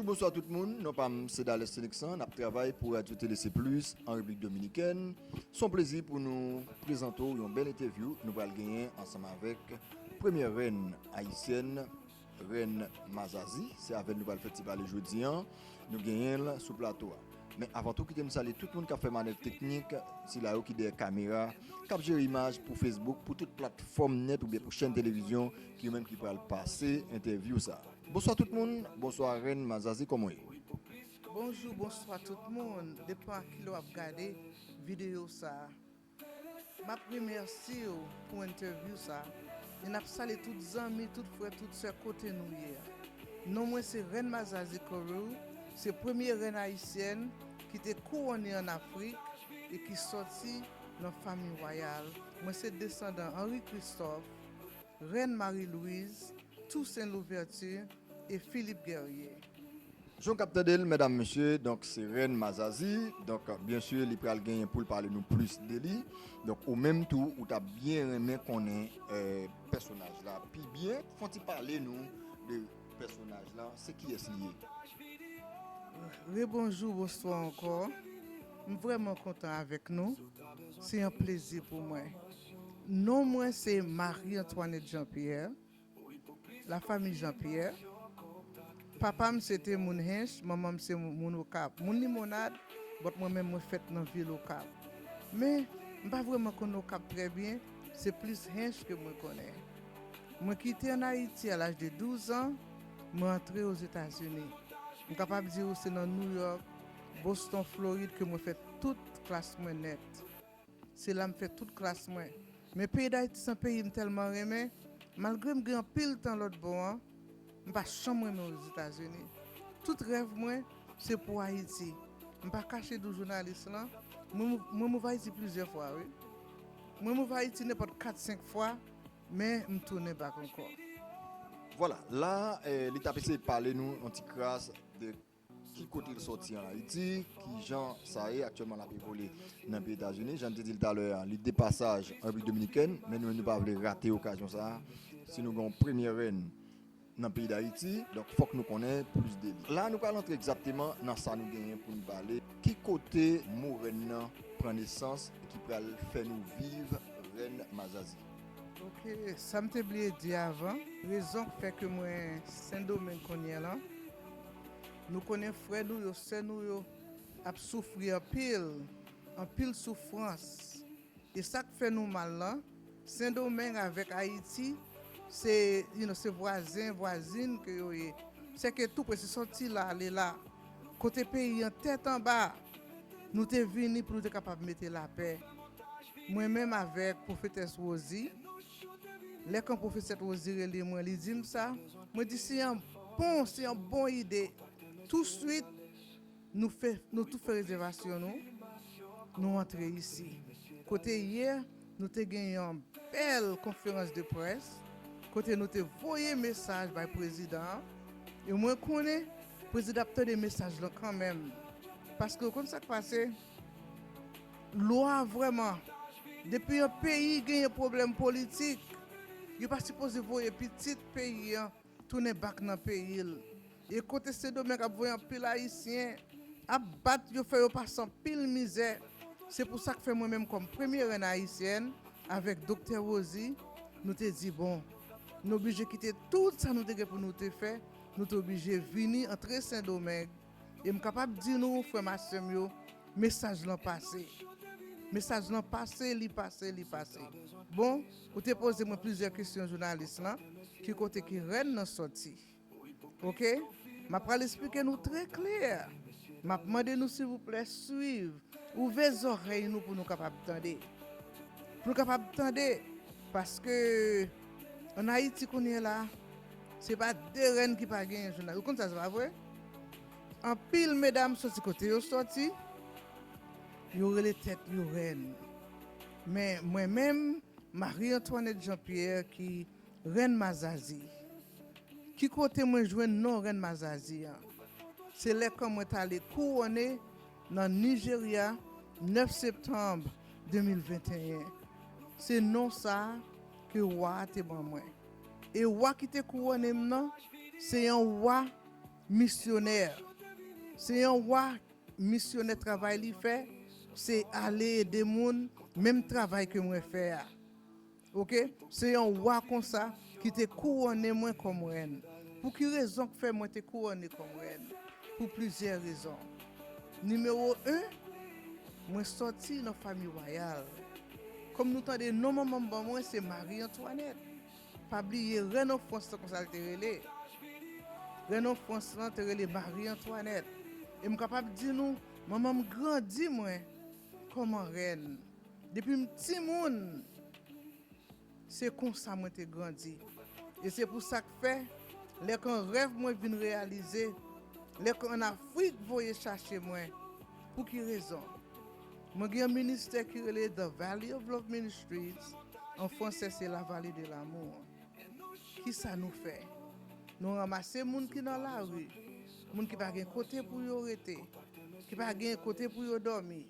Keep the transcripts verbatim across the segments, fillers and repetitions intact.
Bonswa tout moun, non pa m se Dales Fenixan, n ap travay pou Radyo Tele Se Plis an Repiblik Dominikèn. Se yon plezi pou nou prezante w yon bèl entèvyou nou pral genyen ansanm avèk premyè rèn ayisyèn, Rèn Mazazi. Se avè l nou pral fè ti pale jodi an. Nou genyen l sou plato a. Men avan tou, kite m salye tout moun k ap fè manèv teknik, sila yo ki dèyè kamera, k ap jere imaj pou Facebook, pou tout platfòm nèt oubyen pou chèn televizyon ki yo menm ki pral pase entèvyou sa a. Bonswa tout moun, bonswa Rèn Mazazi, kòman w ye? Bonjou, bonswa tout moun, depan a kilè w ap gade videyo sa a. M ap remèsye w pou entèvyou sa a, e n ap salye tout zanmi, tout frè, tout sè kote nou ye a. Non mwen se Rèn Mazazi Carew, se premye rèn ayisyèn ki te kouwone ann Afrik e ki sòti nan fanmi wayal. Mwen se desandan Henri Christophe, Rèn Marie Louise, Toussaint Louverture e Philippe Guerrier. Jan w k ap tande l, medam, mesye, donk, se Rèn Mazazi. Donk, byen si, li pral genyen pou l pale nou plis de li. Donk, ou menm tou, ou ta byen renmen konnen, eh, pèsonaj la pi byen. Fè w ti pale nou de pèsonaj la, se kiyès li ye? Rebonjou, bonswa ankò. M vrèman kontan avèk nou. Se yon plezi pou mwen. Non mwen se Marie Antoinette Jean Pierre, la famille Jean Pierre. Papa m se te moun Hench, manman m se moun Okap. Moun Limonad, but mwen menm mwen fèt nan vil Okap. Men, m pa vrèman konn Okap trè byen, se plis Hench ke mwen konnen. Mwen kite ann Ayiti a laj de douz an, mwen antre Ozetazini. M kapab di w se nan New York, Boston, Florid ke mwen fè tout klas mwen nèt. Se la m fè tout klas mwen. Men peyi Dayiti se yon peyi m tèlman renmen, malgre m gen anpil tan lòt bò an, m pa janm renmen Ozetazini. Tout rèv mwen, se pou Ayiti. M pa kache di w jounalis lan, mwen mou-, mwen mouve Ayiti plizyè fwa, wi. Mwen mouve Ayiti nenpòt kat, senk fwa, men m tounen bak ankò. Vwala, la, eh, li t ap eseye pale nou yon ti kras de ki kote l sòti ann Ayiti, ki jan sa ye aktyèlman l ap evolye nan peyi Etazini. Jan n te di l talè a, li de pasaj an Repiblik Dominikèn, men nou menm nou pa vle rate okazyon sa a. Si nou gen yon premyè rèn nan peyi Dayiti, donk fòk nou konnen plis de li. La, nou pral antre egzakteman nan sa nou genyen pou n pale. Ki kote mo rèn nan pran nesans ki pral fè nou viv Rèn Mazazi? Ok, sa m te bliye di avan, rezon k fè ke mwen Sendomeng kounye a la, nou konnen frè nou yo, sè nou yo ap soufri anpil, anpil soufrans. E sa k fè nou mal lan, Sendomeng avèk Ayiti, se, you know, se vwazen, vwazin ke yo ye. Se ke tou pre, se sòti la, ale la. Kote peyi an tèt anba, nou te vini pou nou te kapab mete lapè. Mwen menm avèk pwofetès Rosie, lè kan pwofesè Rosie rele mwen, li di m sa, mwen di se yon bon, se yon bon ide. Touswit, nou fè, nou tou fè rezèvasyon nou, nou antre isi. Kote yè, nou te gen yon bèl konferans de près, kote nou te voye mesaj bay prezidan an, e mwen konnen prezidan ap tande mesaj lan kanmenm. Paske w konn sa k pase? Lwa vrèman, depi yon peyi genyen pwoblèm politik, yo pa sipoze voye pitit peyi an tounen bak nan peyi l. E kote Sendomeng ap voye anpil Ayisyen, ap bat yo, fè yo pase anpil mizè. Se pou sa k fè mwen menm kòm premye rèn ayisyèn, avèk Doktè Rosie, nou te di, bon, nou oblije kite tout sa nou te gen pou nou te fè, nou te oblije vini antre Sendomeng. E m kapab di nou, frè m ak sè m yo, mesaj lan pase. Mesaj lan pase, li pase, li pase. Bon, ou te poze mwen plizyè kesyon, jounalis lan, ki kote ki rèn nan sòti. Ok? M ap pral esplike nou trè klè. M ap mande nou, silvouplè, swiv. Ouvè zòrèy nou pou nou kapab tande. Pou nou kapab tande. Paske ann Ayiti kounye a la, se pa de rèn ki pa genyen, jounalis. Ou konn sa, se pa vre? Anpil medam sòti kote yo sòti, yo rele tèt yo rèn. Men mwen menm, Marie Antoinette Jean Pierre, ki Rèn Mazazi. Ki kote mwen jwenn non Rèn Mazazi an? Se lè kan mwen t ale kouwone nan Nijerya, nèf septanm de mil venteyen. Se non sa a ke wa a te ban mwen. E wa ki te kouwone m nan, se yon wa misyonè. Se yon wa misyonè, travay li fè, se ale ede moun, menm travay ke mwen fè a. Oke? Se yon wa konsa ki te kouwone mwen kòm rèn. Pou ki rezon k fè mwen te kouwone kòm rèn? Pou plizyè rezon. Nimewo en, mwen sòti nan fanmi wayal. Kòm nou tande non manman m ban mwen, se Marie Antoinette. Pa bliye, rèn an Frans lan konsa l te rele. Rèn an Frans lan te rele Marie Antoinette. E m kapab di nou, manman m grandi mwen kòm yon rèn. Depi m timoun, se konsa mwen te grandi. E se pou sa k fè, lè k yon rèv mwen vin reyalize, lè k Ann Afrik voye chache mwen, pou ki rezon? Mwen gen yon ministè ki rele The Valley of Love Ministries, an fransè se La Vallée de l'Amour. Kisa nou fè? Nou ranmase moun ki nan lari, moun ki pa gen kote pou yo rete, ki pa gen kote pou yo dòmi,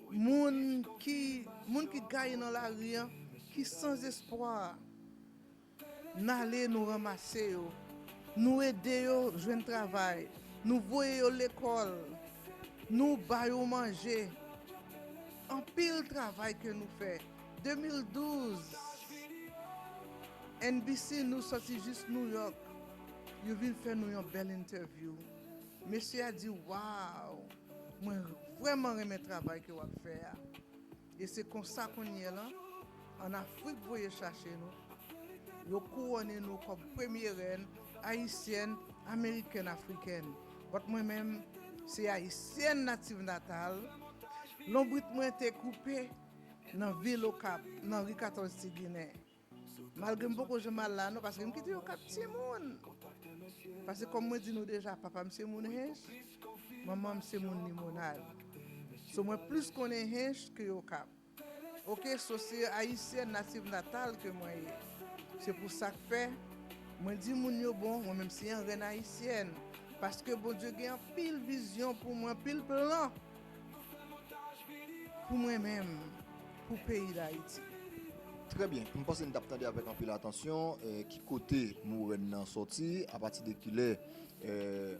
moun ki, moun ki gaye nan lari an, ki sanzespwa. N ale, nou ranmase yo, nou ede yo jwenn travay, nou voye yo lekòl, nou ba yo manje. Anpil travay ke nou fè. De mil douz, N B C News sòti jis New York, yo vin fè nou yon bèl entèvyou. Mesye a di, "Waw, mwen vrèman renmen travay ke w ap fè a." E se konsa kounye a la, Ann Afrik voye chache nou. Yo kouwone nou kòm premye rèn ayisyèn, amerikèn, afrikèn. But mwen menm, se ayisyèn natif natal. Lonbrit mwen te koupe nan vil Okap, nan ri katòz Ti Ginen. Malgre m poko janm al la non, paske m kite Okap timoun. Paske kòm mwen di nou deja, papa m se moun Hench, manman m se moun Limonad. So mwen plis konnen Hench ke Okap. Oke, so se ayisyèn natif natal ke mwen ye. Se pou sa k fè, mwen di moun yo, bon, mwen menm se yon rèn ayisyèn. Paske Bondye gen anpil vizyon pou mwen, anpil plan pou mwen menm, pou peyi Dayiti. Trè byen. M panse n t ap tande avèk anpil atansyon, eh, ki kote mo rèn nan sòti, apati de kilè, eh,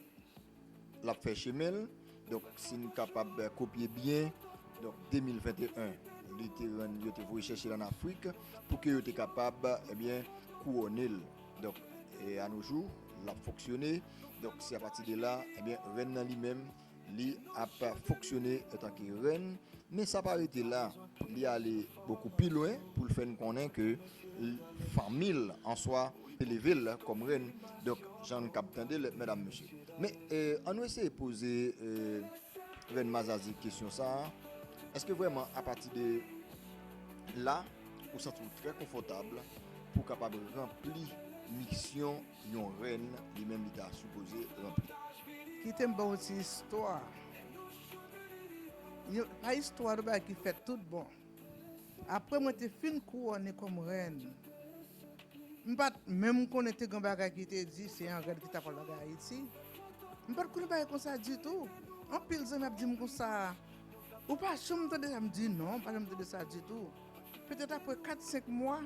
l ap fè chemen l. Donk, si n kapab kopye byen, donk, de mil venteyen, li te rann, yo te voye chèche l ann Afrik pou ke yo te kapab, ebyen, kouwone l. Donk, e a nos jours, l ap fonksyone. Donk, se apati de la, ebyen, rèn nan li menm, li ap fonksyone antanke rèn. Men sa pa rete la, li ale bokou pi lwen pou l fè n konnen ke l, fanmi l an swa te leve l kòm rèn. Donk, jan n kab tande l, medam, mesye. Men, eh, ann nou eseye poze, eh, rèn Mazazi kesyon sa a. Èske vrèman, apati de la, ou santi w trè konfòtab pou w kapab ranpli misyon yon rèn li menm li ta sipoze ranpli? Kite m ba w yon ti istwa. Yon, pa istwa, yon bagay ki fèt tout bon. Apre mwen te fin kouwone kòm rèn, m pa t menm konnen te gen bagay ki te di se yon rèn ki ta pral bagay Ayiti. M pa t konnen bagay konsa ditou. Anpil zanmi ap di m konsa, "Ou pa janm tande sa?" M di, "Non, m pa janm tande sa ditou." Petèt apre kat, senk mwa,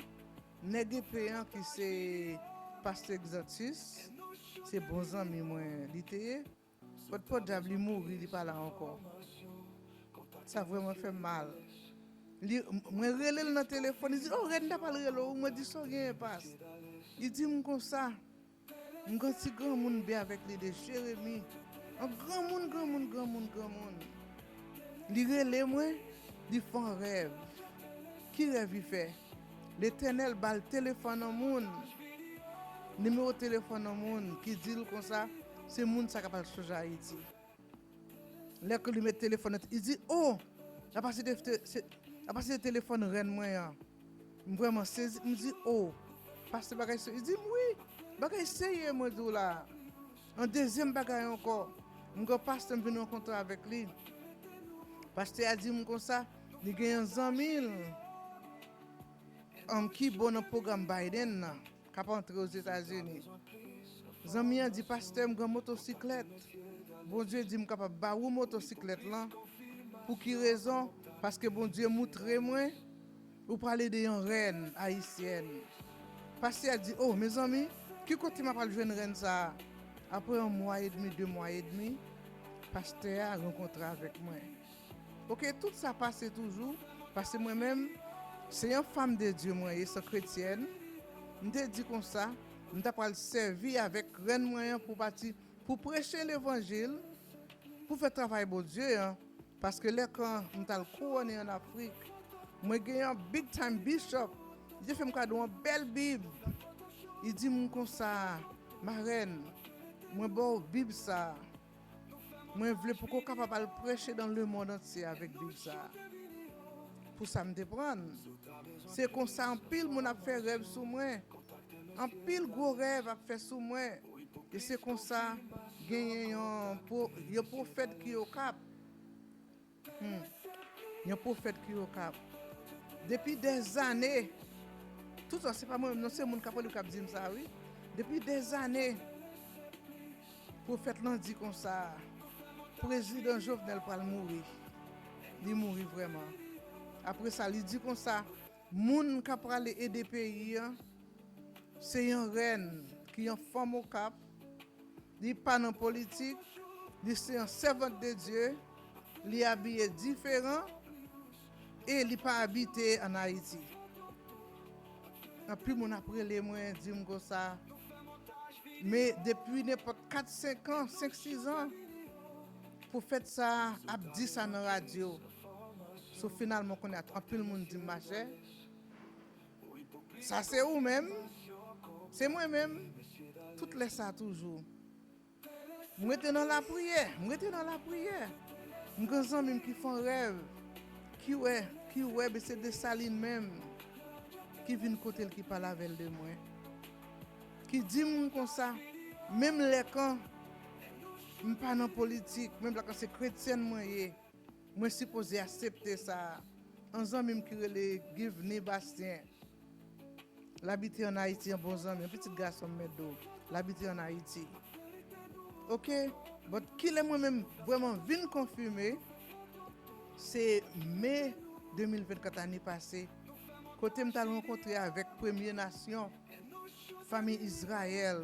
nèg epe an ki se pastè Exantus, se bon zanmi mwen li te ye. But podyab li mouri, li pa la ankò. Sa vrèman fè m mal. Li, m-, mwen rele l nan telefòn, li di, "O, rèn ta pral rele w." Mwen di, "Sa w genyen, pas?" Li di m konsa, m gen ti granmoun byen avèk li de Jeremi. Yon granmoun, granmoun, granmoun, granmoun. Li rele mwen, li fè yon rèv. Ki rèv li fè? Letènèl ba l telefòn yon moun. Nimewo telefòn yon moun ki di l konsa, se moun sa k ap al chanje Ayiti. Lè ke li met telefòn nan, li di, "O, sa pase te, te, se, sa pase te telefòn rèn mwen an." M vrèman sezi, m di, "O, pastè, bagay serye?" Li di m, "Wi, bagay serye mwen di w la." Yon dezyèm bagay ankò, m gen pastè m vin rankontre avèk li. Pastè a di m konsa, li gen yon zanmi l, um, ki bon nan pwogram Biden nan, k ap antre Ozetazini. Zanmi an di, "Pastè, m gen motosiklèt. Bondye di m kapab ba ou motosiklèt lan." Pou ki rezon? Paske Bondye moutre mwen ou pral ede yon rèn ayisyèn. Pastè a di, "O, mezanmi, ki kote m ap al jwenn rèn sa a?" Apre yon mwa edmi, de mwa edmi, pastè a rankontre avèk mwen. Oke, tout sa pase toujou, paske mwen menm, se yon fanm de Dye mwen ye, se yon kretyèn. M te di konsa, m ta pral sèvi avèk rèn mwen an pou pati, pou preche levanjil, pou fè travay Bondye an. Paske lè kan m t al kouwone ann Afrik, mwen gen yon big time bishop. Li te fè m kado yon bèl Bib. Li di m konsa, marèn, mwen ba w Bib sa a. Mwen vle pou ke w kapab al preche dans le monde entier avèk Bib sa a. Pou sa m te pran l. Se konsa anpil moun ap fè rèv sou mwen. Anpil gwo rèv ap fè sou mwen. E se konsa genyen yon, yon pwofèt ki Okap. Hmm. Yon pwofèt ki Okap. Depi dèzane, tout sa, se pa mwen menm, non, se moun k ap rele k ap di m sa, wi. Depi dèzane, pwofèt lan di konsa, prezidan Jovenel pral mouri. Li mouri vrèman. Apre sa, li di konsa, moun k ap prale ede peyi an, se yon rèn ki yon fanm Okap, li pa nan politik, li se yon sèvant de Dye, li abiye diferan e li pa abite ann Ayiti. Anpil moun ap rele mwen, di m konsa, men depi nenpòt kat, senk an, senk, sis an, pwofèt sa a ap di sa nan radyo. So, finalman, kounye a, anpil moun di m, machè, sa se ou menm, se mwen menm, tout lè sa toujou. M rete nan lapriyè, m rete nan lapriyè. M gen zanmi m ki fè yon rèv, ki wè, ki wè mesye Desalin menm, ki vin kote l, ki pale avè l de mwen. Ki di m konsa, menm lè kan m pa nan politik, menm lè kan se kretyèn mwen ye, mwen sipoze aksepte sa a. Yon zanmi m ki rele Givny Bastien, l abite ann Ayiti, yon bon zanmi, yon pitit gason m mèt di w, l abite ann Ayiti. Oke, but kilè mwen menm vrèman vin konfime, se me de mil vennkat ane pase, kote m t al rankontre avèk Premye Nasyon, fanmi Izrayèl,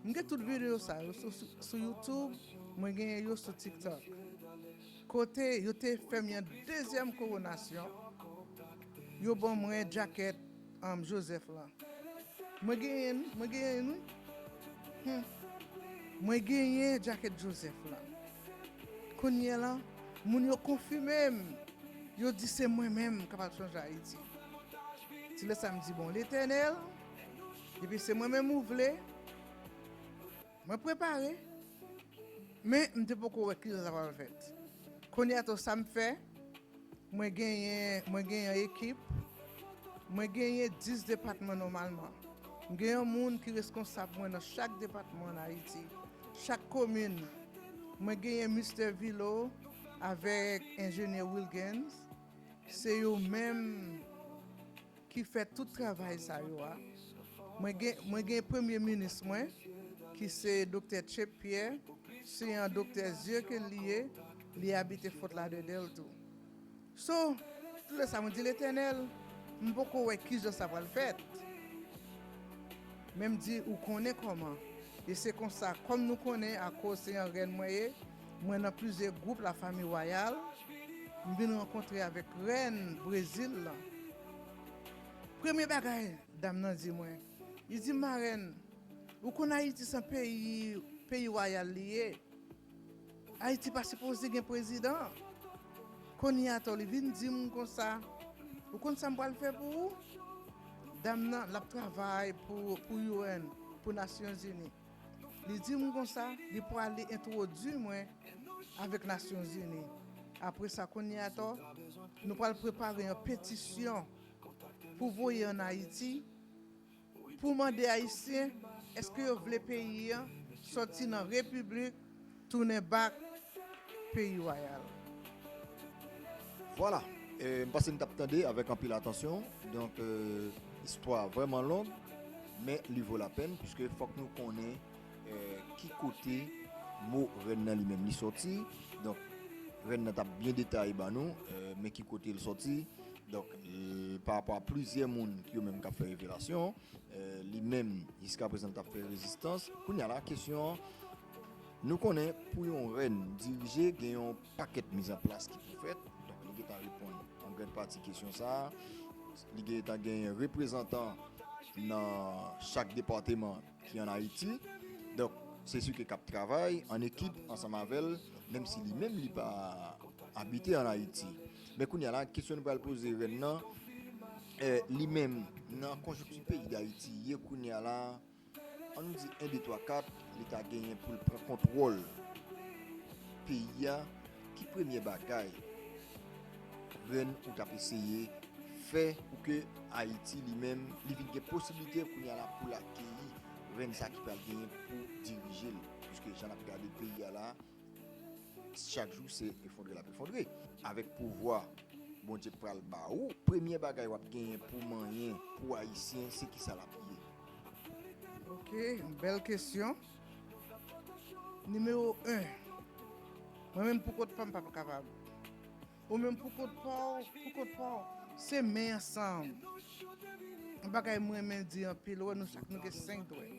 M gen tout videyo sa yo sou, sou, sou YouTube, mwen genyen yo sou TikTok. Kote yo te fè m yon dezyèm kowonasyon, yo ban mwen djakèt, um, Joseph lan. Mwen genyen, mwen genyen, wi. Hmm. Mwen genyen djakèt Joseph lan. Kounye a la, moun yo konfime m. Yo di se mwen menm k ap al chanje Ayiti. Ti lè sa m di, bon, Letènèl, depi se mwen menm ou vle, mwen prepare. Men m te poko wè kijan sa pral fèt. Kounye a tou sa m fè, mwen genyen, mwen genyen ekip, mwen genyen dis depatman nòmalman. M gen yon moun ki reskonsab mwen nan chak depatman ann Ayiti, chak komin. Mwen genyen Mistè Vilo avèk enjenyè Wilgens. Se yo menm ki fè tout travay sa yo a. Mwen gen, mwen gen premye minis mwen, ki se Doktè Tchep Pyè, se yon doktè zye ke li ye, li abite Fort Lauderdale tou. So, tout lè sa mwen di, Letènèl, m poko wè kijan sa pral fèt. Men m di, ou konnen kòman. E se konsa, kòm nou konnen, akoz se yon rèn mwen ye, mwen nan plizyè gwoup lafanmi wayal, m vin rankontre avèk rèn Brezil lan. Premye bagay dam nan di mwen, li di m, marèn, ou konn Ayiti se yon peyi, peyi wayal li ye. Ayiti pa sipoze gen prezidan. Kounye a tou, li vin di m konsa, ou konn sa m pral fè pou ou? Dam nan, l ap travay pou, pou U N, pou Nasyonzini. Li di m konsa, li prale entwodui mwen avèk Nasyonzini. Apre sa, kounye a tou, nou pral prepare yon petisyon pou voye ann Ayiti, pou mande Ayisyen, èske yo vle peyi a sòti nan repiblik, tounen back peyi wayal. Vwala, e, m panse n t ap tande avèk anpil atansyon. Donk, e, istwa vrèman long, men li vo lapèn, piske fòk nou konnen, e, ki kote mo rèn nan li menm li sòti. Donk, rèn nan t ap byen detaye ba nou, e, men ki kote l sòti. Donk, l- pa rapò a plizyè moun ki yo menm k ap fè revelasyon, eh, li menm, jiska prezan, l t ap fè rezistans. Kounye a la, kesyon an, nou konnen pou yon rèn dirije, gen yon pakèt mizanplas ki pou fèt. Donk, li gentan reponn an grande partie kesyon sa a. Li gentan gen reprezantan nan chak depatman ki ann Ayiti. Donk, se si ke k ap travay an ekip ansanm avè l, menm si li menm li pa abite ann Ayiti. Men kounye a la, kesyon nou pral poze rèn nan, eh, li menm, nan konjonkti peyi Dayiti ye kounye a la, ann nou di en, de, twa, kat, li ta genyen pou l pran kontwòl peyi a, ki premye bagay rèn ou t ap eseye fè pou ke Ayiti li menm, li vin gen posiblite kounye a la pou l akeyi rèn sa ki pral genyen pou dirije l? Piske jan n ap gade peyi a la, chak jou se efondre l ap efondre. Avèk pouvwa Bondye pral ba ou, premye bagay w ap genyen pou manyen, pou Ayisyen, se kisa l ap ye? Ok, bèl kesyon. Nimewo en, mwen menm pou kont pa m, m p ap kapab. Ou menm pou kont pa w, pou kont pa w, se men ansanm. Yon bagay mwen renmen di anpil, ou wè nou chak nou gen senk dwèt.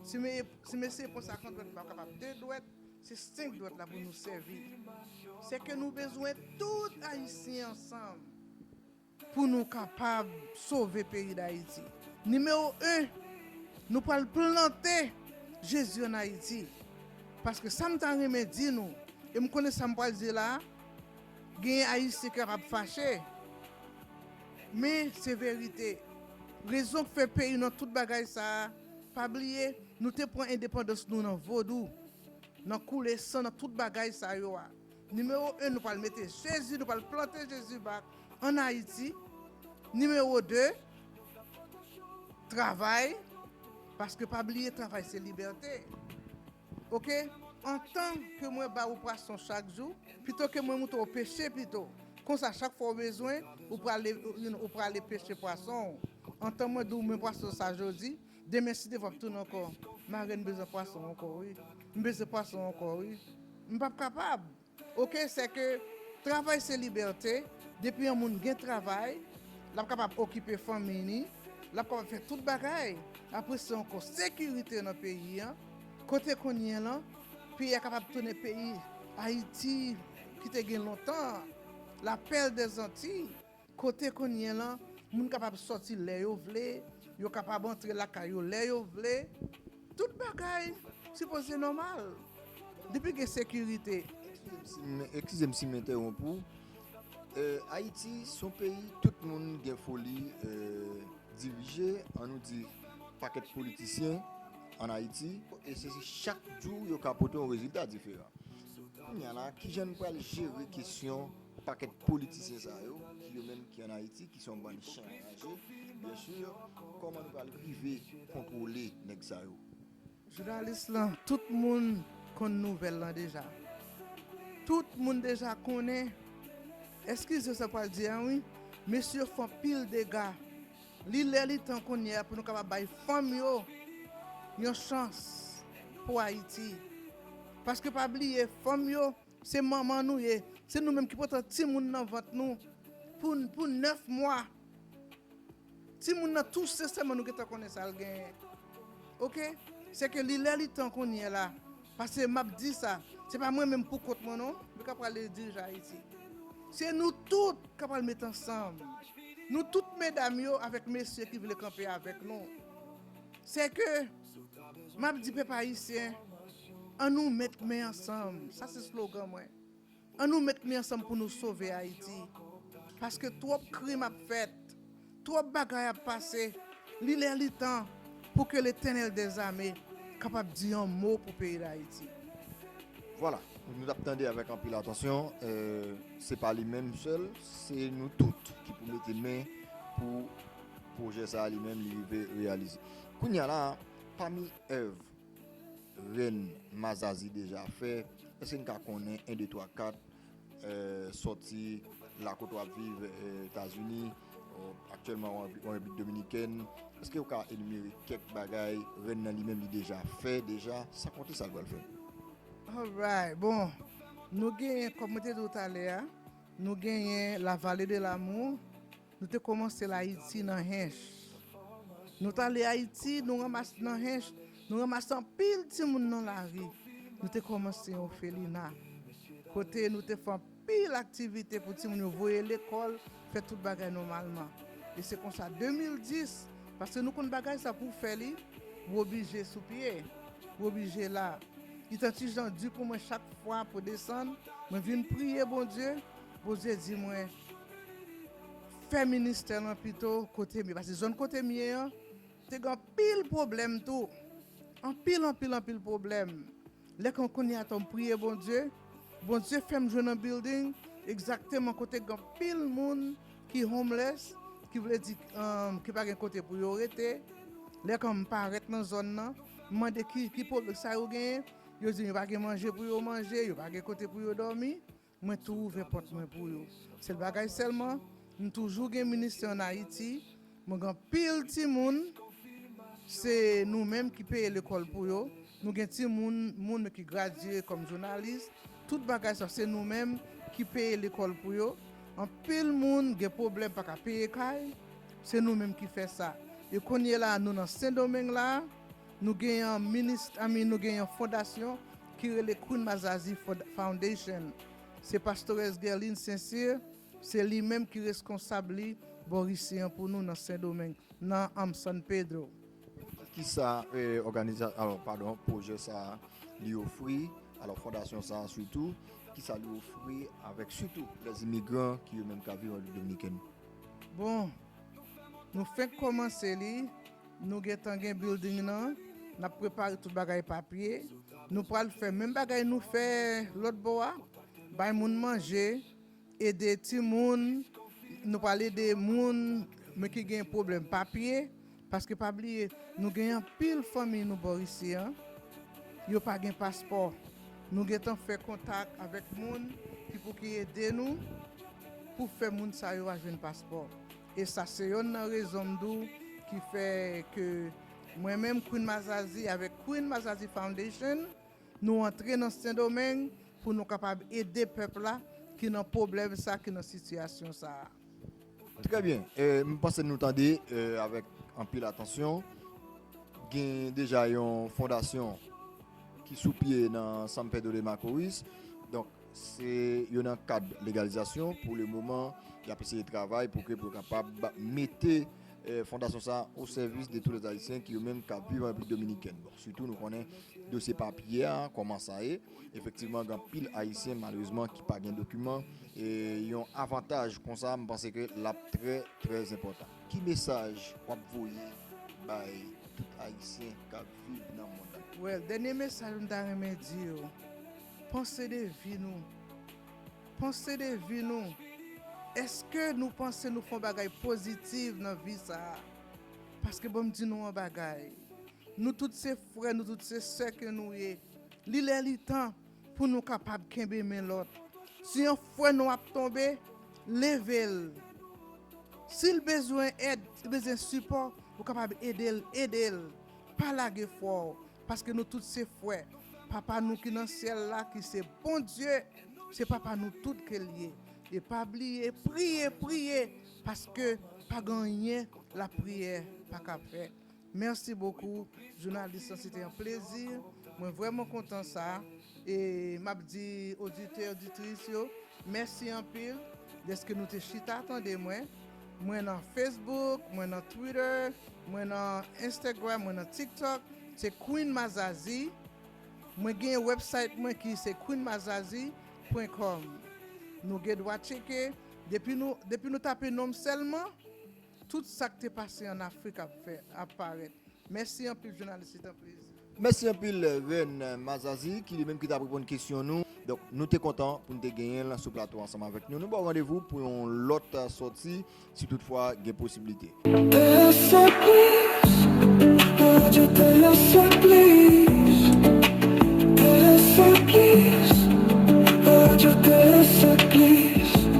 Si, me, si mesye pran sa kon dwèt, m p ap kapab de dwèt, se senk dwèt la pou nou sèvi. Se ke nou bezwen tout Ayisyen ansanm pou nou kapab sove peyi Dayiti. Nimewo en, nou pral plante Jezi ann Ayiti. Paske sa m ta renmen di nou, e m konnen sa m pral di la, genyen Ayisyen ki kapab fache. Men se verite. Rezon k fè peyi nan tout bagay sa a, pa bliye, nou te pran endepandans nou nan vodou, nan koule san, nan tout bagay sa yo a. Nimewo en, nou pral mete Jezi, nou pral plante Jezi bak ann Ayiti. Nimewo de, travay, paske pa bliye travay se libète. Ok? Antan ke mwen ba ou pwason chak jou, pito ke mwen montre w peche pito. Konsa, chak fwa w bezwen, ou prale, ou prale peche pwason w. Antan mwen di w men pwason sa jodi, demen si Dye vle w ap tounen ankò. Marèn, m bezwen pwason ankò, wi. M bezwen pwason ankò, wi. M p ap kapab. Ok, se ke travay se libète. Depi yon moun gen travay, l ap kapab okipe fanmi ni, l ap kapab fè tout bagay. Apre se ankò sekirite nan peyi an, kote kounye a lan, peyi a kapab tounen peyi Ayiti ki te gen lontan, la perle des Antilles. Kote kounye a lan, moun kapab sòti lè yo vle, yo kapab antre lakay yo lè yo vle. Tout bagay sipoze nòmal. Depi gen sekirite. Eskize m si m, eskize m si m entèwonp ou. Eh, Ayiti, se yon peyi tout moun gen foli eh, dirije, ann nou di, pakèt politisyen ann Ayiti. E se chak jou yo ka pote yon rezilta diferan. Kounye a la, kijan nou pral jere kesyon pakèt politisyen sa yo, ki yo menm ki ann Ayiti, ki se yon bann chen anraje, byen si, kòman nou pral rive kontwole nèg sa yo? Jounalis lan, tout moun konn nouvèl lan deja. Tout moun deja konnen. Eskize sa pral di a, wi. Mesye yo fè anpil dega. Li lè li tan kounye a pou nou kapab bay fanm yo yon chans pou Ayiti. Paske pa bliye, fanm yo, se manman nou ye. Se nou menm ki pote timoun nan vant nou pou, pou nèf mwa. Timoun nan touse sèlman nou gentan konnen sa l genyen. Ok? Se ke li lè li tan kounye a la. Paske m ap di sa, se pa mwen menm pou kont mwen non, m ka pral dirije Ayiti. Se nou tout k ap pral met ansanm. Nou tout medam yo avèk mesye ki vle kanpe avèk nou. Se ke m ap di pèp ayisyen, ann nou met men ansanm. Sa se slogan mwen. Ann nou met men ansanm pou nou sove Ayiti. Paske twòp krim ap fèt, twòp bagay ap pase. Li lè li tan pou ke Letènèl dèzame kapab di yon mo pou peyi Dayiti. Vwala, nou t ap tande avèk anpil atansyon, eh, se pa li menm sèl, se nou tout ki pou mete men pou pwojè sa a li menm li rive reyalize. Kounye a la, pami èv rèn Mazazi deja fè, èske n ka konnen en, de, twa, kat, eh, sòti la kote w ap viv, eh, Etazini, o, aktyèlman w an Repiblik Dominikèn, èske w ka enimere kèk bagay rèn nan li menm li deja fè deja, san konte sa l pral fè? Alright, bon, nou genyen, kòm mwen te di w talè a, Nou genyen La Vallée de l'Amour. Nou te kòmanse l Ayiti nan Hench. Nou t ale Ayiti, nou ranmase nan Hench, nou ranmase anpil timoun nan lari. Nou te kòmanse yon ofelina. Kote nou te fè anpil aktivite pou timoun yo voye lekòl, fè tout bagay nòmalman. E se konsa, de mil dis, paske nou konn bagay sa pou w fè li, ou oblije sou pye, ou oblije la. Li t an ti jan di pou mwen chak fwa pou desann, mwen vin priye Bondye, Bondye di mwen, fè ministè lan pito kote m ye. Paske zòn kote m ye an, te gen anpil pwoblèm tou. Anpil, anpil, anpil pwoblèm. Lè kon kounye a tou m priye Bondye, Bondye fè m jwenn yon building egzakteman kote gen anpil moun ki homeless, ki vle di, um, ki pa gen kote pou yo rete. Lè kon m parèt nan zòn nan, m mande ki, ki pwoblèm sa yo genyen, yo di yo pa gen manje pou yo manje, yo pa gen kote pou yo dòmi. Mwen tou ouvè pòt mwen pou yo. Sèl bagay sèlman, m toujou gen ministè an Ayiti. Mwen gen anpil timoun, se nou menm ki peye lekòl pou yo. Nou gen timoun, moun ki gradye kòm jounalis. Tout bagay sa, se nou menm ki peye lekòl pou yo. Anpil moun gen pwoblèm pa ka peye kay, se nou menm ki fè sa. E kounye la, nou nan Sendomeng la, nou gen yon minis-, I mean, nou gen yon fondasyon ki rele Queen Mazazi Fond-, Foundation. Se Pastorès Guerline Saint-Cyr, se li menm ki reskonsab li bò isi an pou nou nan Sendomeng, nan, um, San Pedro. Kisa, eh, òganiza-, alò, padon, pwojè sa a, li ofri, alò, fondasyon sa a sitou, kisa li ofri avèk sitou lèzimigran ki yo menm ka viv an Repiblik Dominikèn? Bon, nou fenk kòmanse li, nou gentan gen building nan, n ap prepare tout bagay papye. Nou pral fè menm bagay nou fè lòt bò a, bay moun manje, ede timoun, nou pral ede moun men ki gen pwoblèm papye, paske pa bliye, nou gen anpil fanmi nou bò isi an, yo pa gen paspò. Nou gentan fè kontak avèk moun ki pou ki ede nou pou fè moun sa yo a jwenn paspò. E sa se yonn nan rezon m di w ki fè ke mwen menm Queen Mazazi avèk Queen Mazazi Foundation, nou antre nan Sendomeng pou nou kapab ede pèp la ki nan pwoblèm sa, ki nan sitiyasyon sa a. Trè byen. Eh, m panse nou tande, eh, avèk anpil atansyon. Gen deja yon fondasyon ki sou pye nan San Pedro de Macorís. Donk, se yo nan kad legalizasyon. Pou le moman, y ap eseye travay pou ke, pou yo kapab mete, eh, fondasyon sa o sèvis de tout lèzayisyen ki yo menm k ap viv an Repiblik Dominikèn. Bon, sitou nou konnen dosye papye a, kòman sa ye. Efektivman, gen anpil Ayisyen, malerezman, ki pa gen dokiman. E yon avantaj konsa, m panse ke l ap trè, trè enpòtan. Ki mesaj w ap voye bay tout Ayisyen k ap viv nan mond lan? Well, dènye mesaj m ta renmen di yo, panse de vi nou. Panse de vi nou. Èske nou panse nou fè yon bagay pozitif nan vi sa a? Paske ban m di nou yon bagay. Nou tout se frè, nou tout se sè ke nou ye. Li lè li tan pou nou kapab kenbe men lòt. Si yon frè nou ap tonbe, leve l. Si l bezwen èd, si l bezwen sipò, ou kapab ede l, ede l. Pa lage fwa w, paske nou tout se frè. Papa nou ki nan syèl la, ki se Bondye, se Papa nou tout ke l ye. E pa bliye, priye, priye, paske pa gen anyen lapriyè pa ka fè. Mèsi bokou, jounalis lan, se te yon plezi. Mwen vrèman kontan sa. E m ap di oditè, oditris yo, mèsi anpil dèske nou te chita tande mwen. Mwen nan Facebook, mwen nan Twitter, mwen nan Instagram, mwen nan TikTok. Se Queen Mazazi. Mwen gen website mwen ki se queen mazazi pwen kòm. Nou gen dwa tcheke. Depi nou, depi nou tape non m sèlman, tout sa k te pase ann Afrik ap fè, ap parèt. Mèsi anpil, jounalis, se te yon plezi. Mèsi anpil, Rèn Mazazi, ki li menm ki t ap reponn kesyon nou. Donk, nou te kontan pou n te genyen l sou plato ansanm avèk nou. Nou ba w randevou pou yon lòt sòti, si toutfwa gen posiblite. Lèse